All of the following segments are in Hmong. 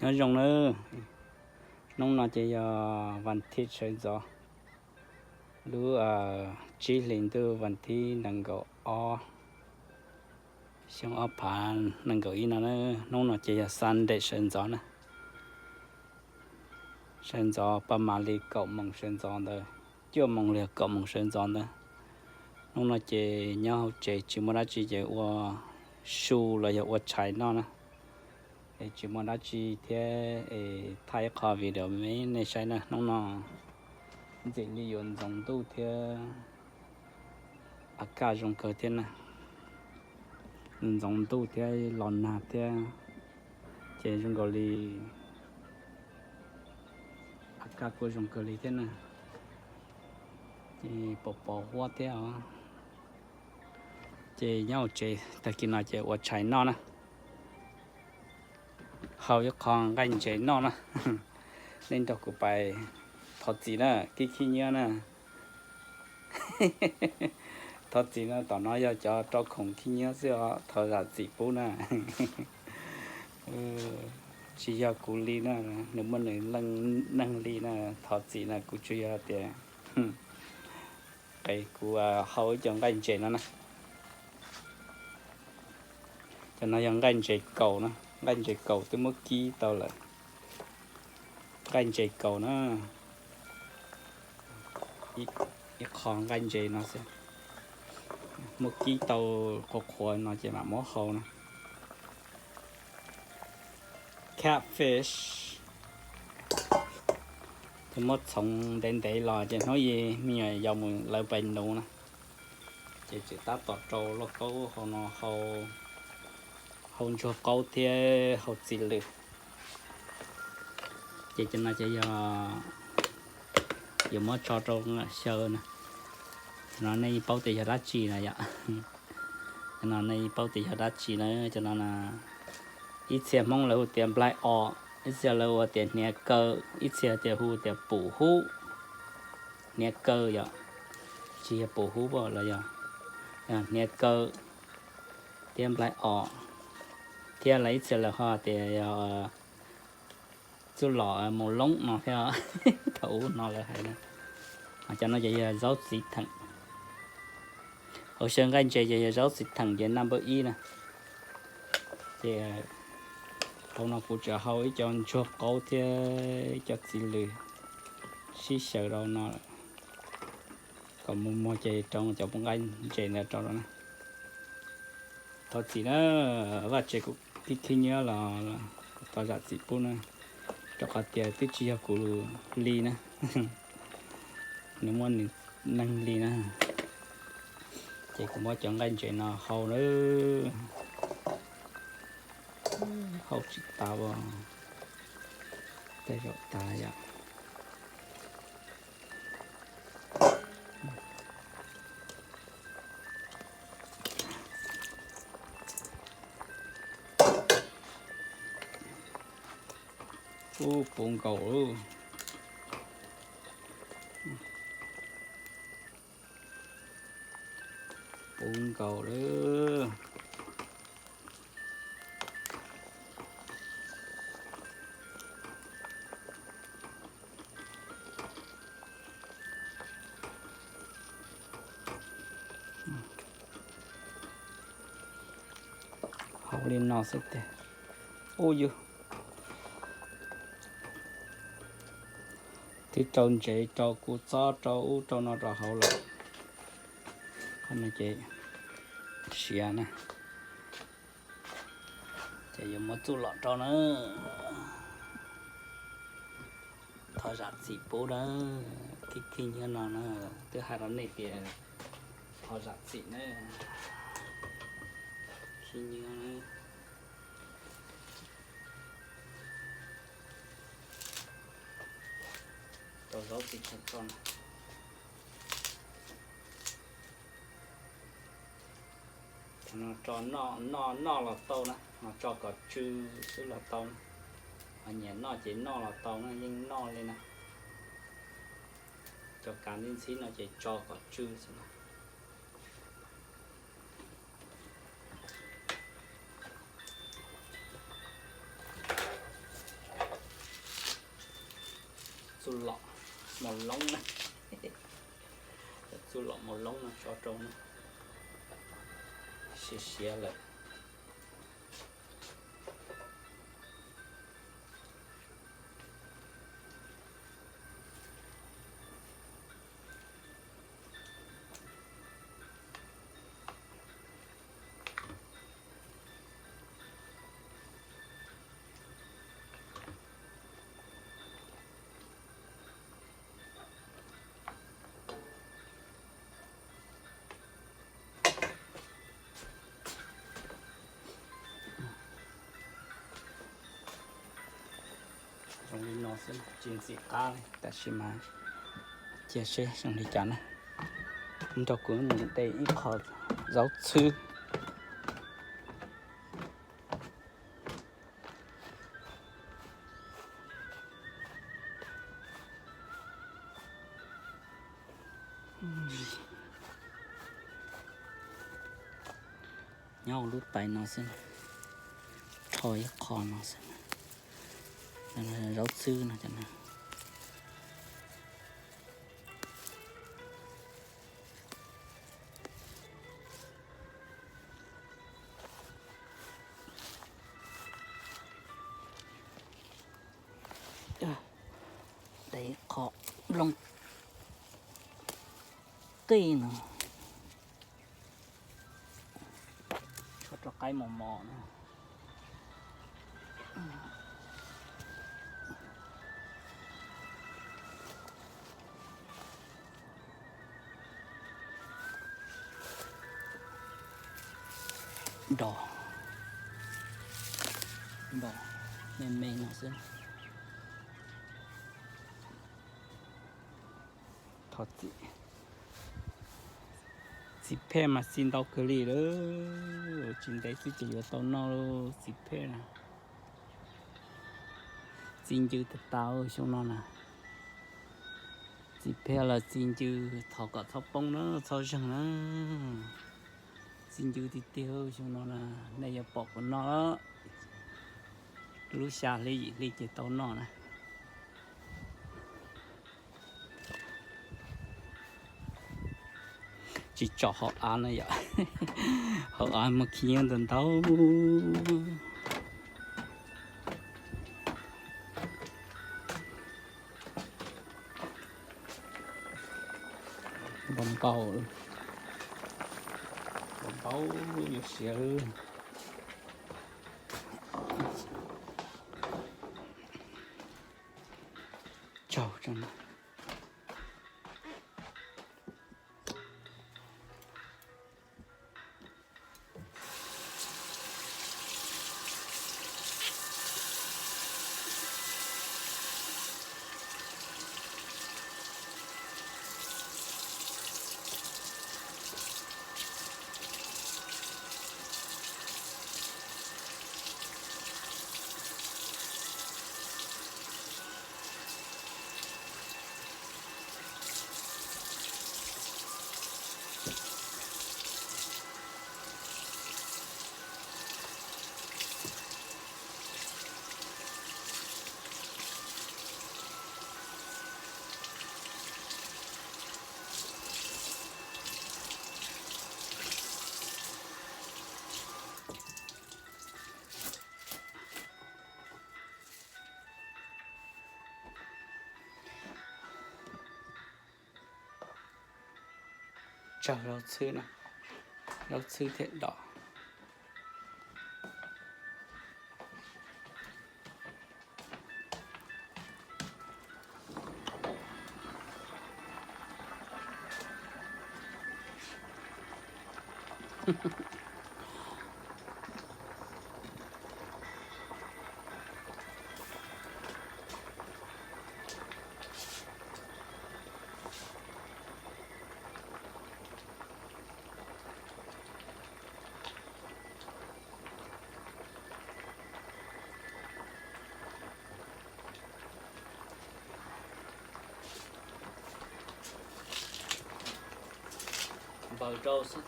Nyob zoo nawb, hnub no ces yog vas thib sawv ntxov, lub tsib hlis ntuj vas thib nees nkaum ob, xyoo ob phav nees nkaum ib no na. Hnub no ces yog Sunday sawv ntxov na, sawv ntxov paj mam li kaum moos sawv ntxov ntawd, cuaj moos los yog kaum moos sawv ntxov ntawd. Hnub no ces nyob hauv tsev tsis muaj dab tsi ces ua su los yog ua tshais noj na. Es tsis muaj dab tsi thiab es thaij ib qho video me nej saib na. Hnub no ntxim li yuav ntxoov ntuj thiab, a kaj zoo kawg thiab na. Ntxoov ntuj thiab los nag thiab, ces zoo nkaus li a kaj kuj zoo kawg li thiab na. Ces pom pom huab thiab os. Ces nyob hauv tsev tag kis no ces ua tshais noj na. Hau ib qho nqaij ntses noj na. Nej nrog kuv pais. Thov txim na, khib khib nyiab na. Thov txim na, tom no yog cov rau khoom khib nyiab xwb os, thov zam txim pub na. Tsis yog kuv li na, nws muaj nws neeg li na. Thov txim na, kuv tsuas yog tias qe kuv hau ib co nqaij ntses no na. Cov no yog nqaij ntses kaus na, nqaij ntses kaus twb muab kib tau lawm. Nqaij ntses kaus na, ib qho nqaij ntses no xwb, muab kib tau qhuav qhuav no ces mam muab hau na. Catfish, ces muab txhoov ntev ntev los ces hnub ib me nyuam yaus mus lawv pais nuv na. Ces tseem tab tom rau lauj kaub hau no, hau ntsuag qaub thiab hau txiv lws. Ces cov no ces yog yuav muab tso rau xyaw na. Cov no nej paub tias yog dab tsi na yom? Cov no nej paub tias yog dab tsi na? Cov no na, ib txhia Hmoob lawv hu tias nplaig os, ib txhia lawv hu tias hniav kaw, ib txhia tias hu tias pum hub. Hniav kaw yom, tsis yog pum hub los yog, hniav kaw thiab nplaig os, thiab lawv ib txhia lawv ho tias yog txuj lom mus loob no thiab. Thaum ub no lawv hais na. Cov no ces yog zaub txiv theem. Hauv xyaw nqaij ntses ces yog zaub txiv theem ces number ib na. Ces hauv no kuv tseem hau ib co ntsuag qaub thiab ib co txiv lws sib xyaw rau no, kom mus muag ces rau cov nqaij ntses ntawd rau na. Thov txim na, vaj tsev kuv khib khib nyiab los thov zam txim pub na, rau qhov tias twb tsis yog kuv li na, nws muaj nws neeg li na. Ces kuv muab cov nqaij ntses no hau na, hau tsis tas, tej zaum tas yom. Ub, puv nkaus lawm. Puv nkaus lawm. Hau li no xwb tiag. Ub yus, twb rau ntsev rau kuv txob rau ub rau no rau hauv lawm. Qhov no ces siav na, ces yuav muab txuj lom rau na. Thov zam txim pub na, khib khib nyiab no na, twb hais rau nej tias thov zam txim na, khib nyiab na. Rau zaub txiv theem rau na. Tso noj, noj, noj los tau na, ho tso kom tsw xwb los tau na. Ho nyiam noj ces noj los tau na, yeej noj li na. Cov kav ntxhib ntxhib no ces tso kom tsw xwb na. Txuj lom mos loob na, cov txuj lom mos loob no tso rau na, siav siav lawm. Zoo li no xwb, tsis ntxim qab li, tab sis mas cia seb zoo li cas na. Nrog kuv mus de ib qho zaub txhwb. Nyob hauv lub tais no xwb, rho ib qho no xwb, zaub txhwb no. De qho nplooj qij no, tshuav rau qaib mos mos no. Dos, dos me me no xwb. Thov txim, txiv phej mas txi ntau kawg li lawm, tsis ntev xwb ces yuav tau noj lauj, txiv phej na. Txi ncw tas tas xyoo no na. Txiv phej los txi ncw, thov kom txhob poob na, txhob zeeg na. Txi ncw tiag tiag xyoo no na, nej yuav pom kuv noj lub xya hli yim hli ces tau noj na. Tsis tsom hauv av no yom, hauv av mas khi nyob ntau ntau. Npau npau, npau npau, yuav siav. Tsaug tso. Tsaug zaub txhwb na, zaub txhwb thiab dos. Npaws rau xwb.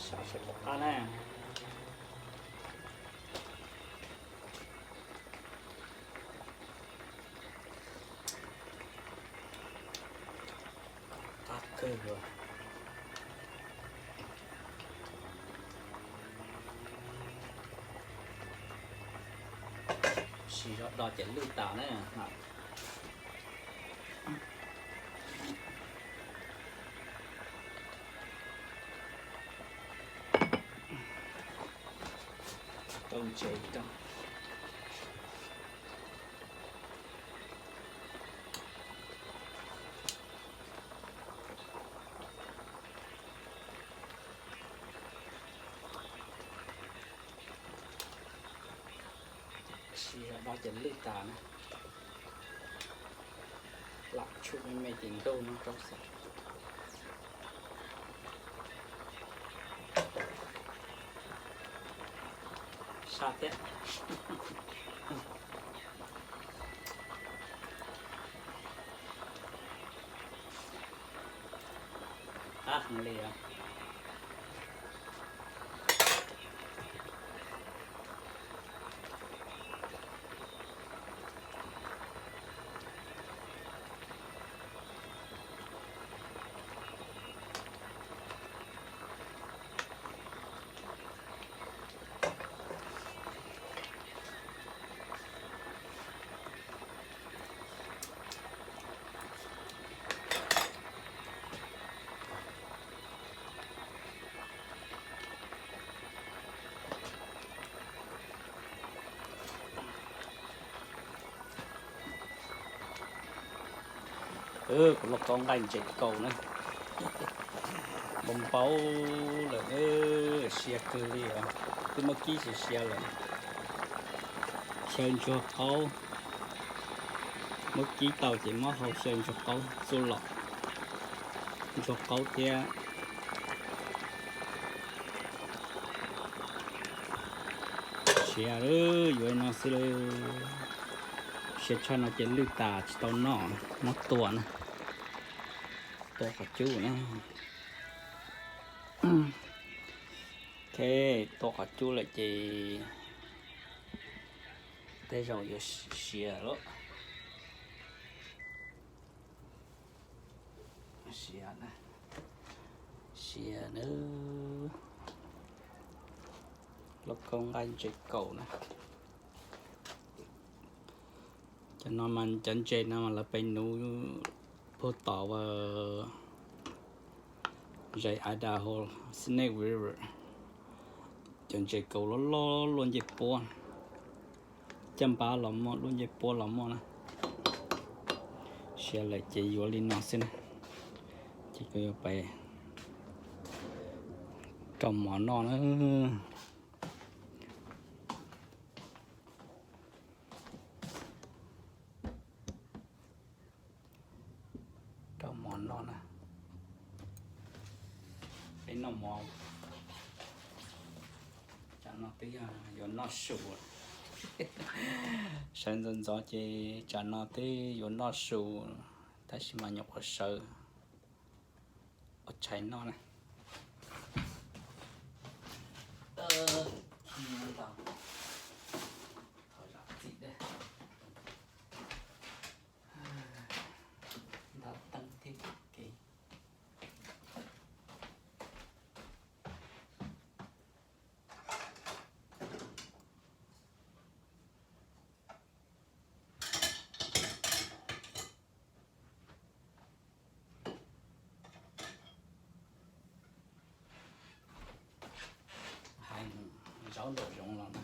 Saib seb puas qab na. Qab kawg. Siv zog do ces lwj tas na. Tau ntsev rau. Siv zog do ces lwj tas na. Lam tshum me me ces ntug no rau xwb. Sab thiab. Qab heev li os. Kuv lauj kaub nqaij ntses kaus na, npau npau lawm, siav kawg li os. Twb muab kib siav siav lawm. Xyaw ntsuag qaub, muab kib tau ces muab hau xyaw ntsuag qaub txuj lom, ntsuag qaub thiab. Siav lawm, yuav no xwb lawm. Siav tshaj no ces lwj tas tsis tau noj, muab tua na, tua qhov cub na. Ok, tua qhov cub lawm ces tej zaum yuav siav lawm. Siav na, siav na, lauj kaub nqaij ntses kaus na. Cov no mas cov ntses no mas lawv pem nuv puag tom ua zais Idaho, Snake River. Cov ntses kaus loj loj luaj ncej puab, caj npab los muaj, luaj ncej puab los muaj na. Siav lawm ces yuav li no xwb na. Ces kuv yuav pais rau mov noj na. Rau mov noj na. Peb noj mov. Tsam no twb yog yuav noj su. Sawv ntxov ntxov ces tsam no twb yuav noj su, tab sis mas nyuam qhuav sawv ua tshais noj na. Ntaus teeb thiab kev. Hais mus zaub nraum zoov los na.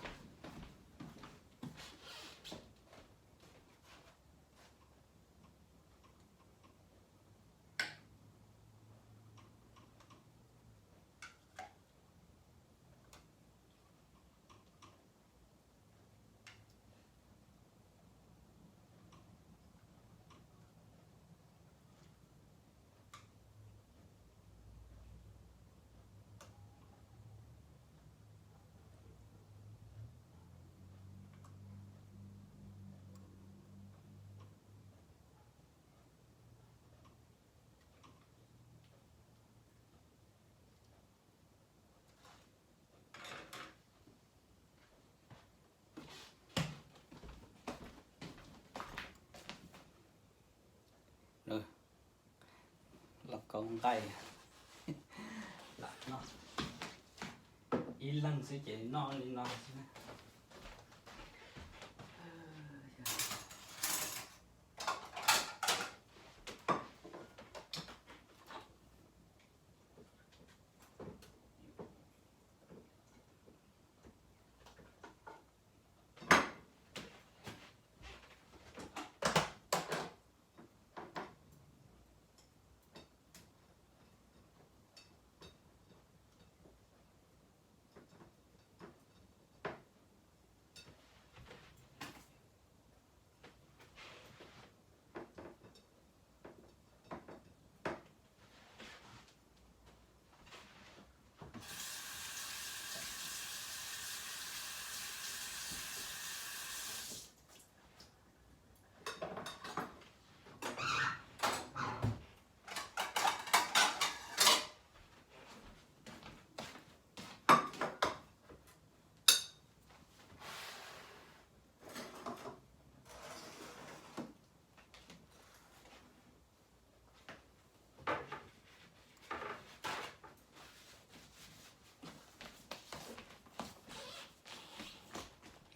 Tau nqaij lam noj ib leeg xwb ces noj li no xwb na.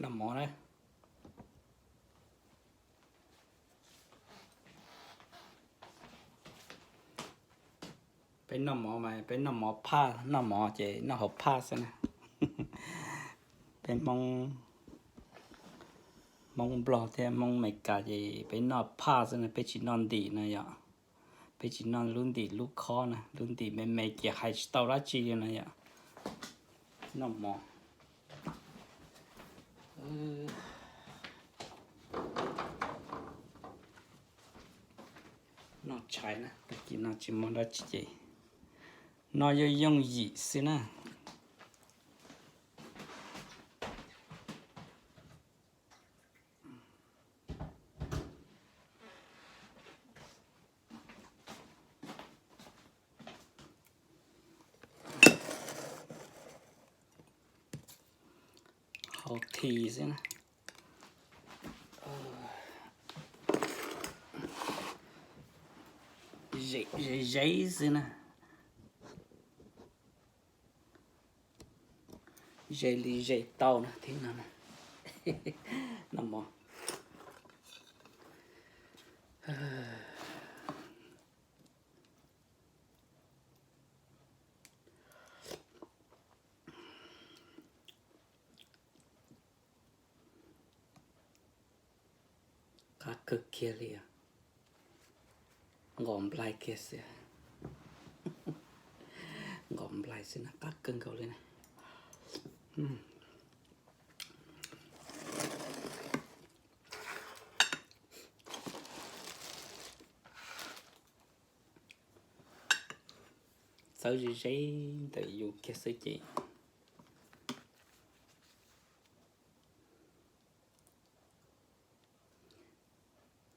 Noj mov na. Peb noj mov mas peb noj mov phaj, noj mov ces noj hauv phaj xwb na. Peb Hmoob, Hmoob Nplog thiab Hmoob Amelikas ces peb noj phaj xwb na, peb tsis noj ntim na yom. Peb tsis noj lub ntim lub khob na, lub ntim me me ces hais tsis tau dab tsi li na yom. Noj mov. Noj tshais na, tag kis no tsis muaj dab tsi ces noj yooj yooj yim xwb na. Hau thi xwb na. Ze, ze, zeb xwb na. Ze li ze tau na, thib no na. Noj mov. Qab kawg kiag li os. Nqos nplaig kiag xwb. Nqos nplaig xwb na, qab kawg nkaus li na. Txawb ze ze ntawm yus kiag xwb ces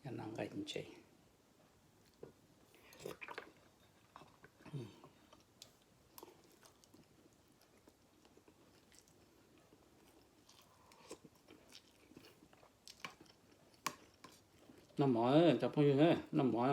yog no nqaij ntses. Noj mov cov phooj ywg, noj mov.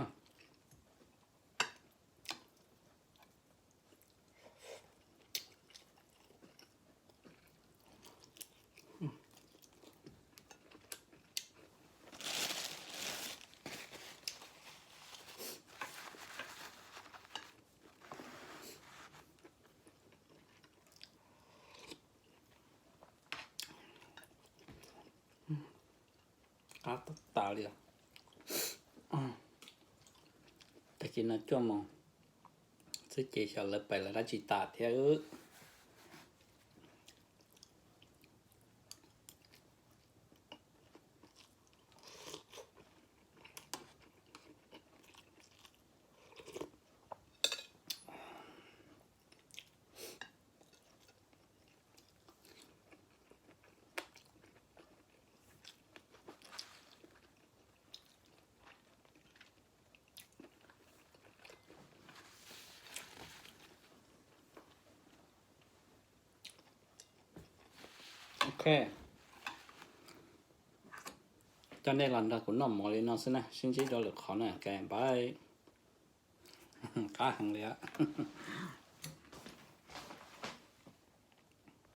Qab tas tas li os. Tag kis no cuaj moos xwb ces xyov lawv pais lawv dab tsi tas thiab. Ok, coj nej los nrog kuv noj mov li no xwb na, sib ntsib rau lwm qhov na, ok, bye. Qab heev li.